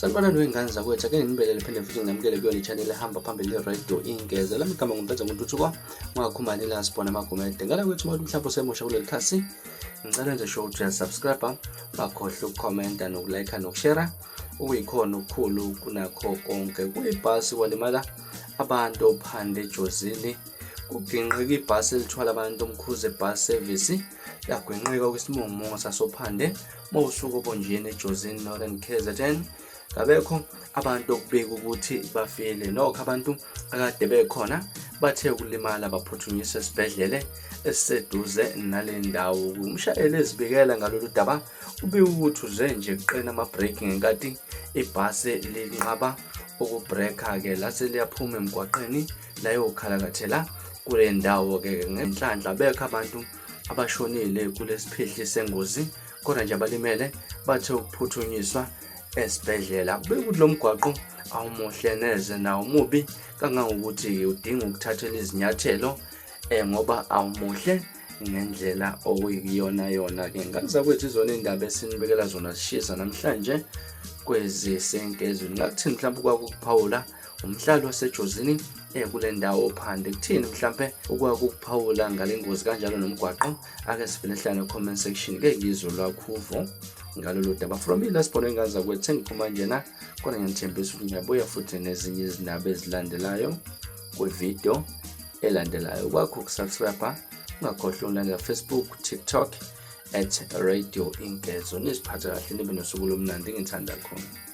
Sanibonani wey'ngane zakwethu, ake nginibelele phinde futhi nginamukele kuyona i-channel ehamba phambili i-radio Ingeze. Lami igama nguMfeza Ngontuthuko, ungakhumani la sibona amagumede. Ngala kwethu uma mhlawumbe usemusha kuleli khasi, ngicela wenze sure ukuthi uyasubscribe, ungakhohlwa ukukhomenta nokulayikha nokushera, okuyikhona okukhulu kunakho konke. Kuyibhasi kwalimala abantu ophande eJozini, kuginqika ibhasi elithwala abantu uMkhuze Bus Service lagwinqika kwisimungumungu sasophande mawusuku obonjeni eJozini Northern KZN. Kabekho abantu okubika ukuthi bafile, nokho abantu akade bekhona bathe ukulimala baphuthunyiswa esibhedlele esiseduze nale ndawo. Umshayeli ezibikela ngalolu daba ubika ukuthi uze nje kuqina amabhreki ngenkathi ibhasi linqaba ukubhreka-ke lase liyaphuma emgwaqeni layokhalakathela kule ndawo-ke. Ngenhlanhla bekho abantu abashonile kulesiphihli sengozi, kodwa nje abalimele bathe ukuphuthunyiswa esibhedlela. Kubika ukuthi lo mgwaqo awumuhle neze nawo mubi kangangokuthi udinga ukuthathela izinyathelo ngoba awumuhle ngendlela okuyiyona yona-ke. Ngane zakwethu, izona iy'ndaba esinibekela zona zishisa namhlanje kwezisenkezweni. Ngakuthini mhlawumbe kwakukuphawula umhlali waseJozini kule ndawo ophande, kuthini mhlampe okwakukuphawula ngale ngozi kanjalo nomgwaqo? Ake sivele hlane comment section ke ngizwe lwakho uvo ngalolu daba. From ila sibhona ingane zakwethu, sengiphuma njena, kodwa ngiyanithembisa ukuthi ngiyabuya futhi nezinye izindaba ezilandelayo kwividiyo elandelayo. Kwakho ukusubscribe, ungakhohlwa ukulandela Facebook, TikTok @radioinkezo. Niziphathe kahle, nibe nosuku lomnandi, ngithanda khona.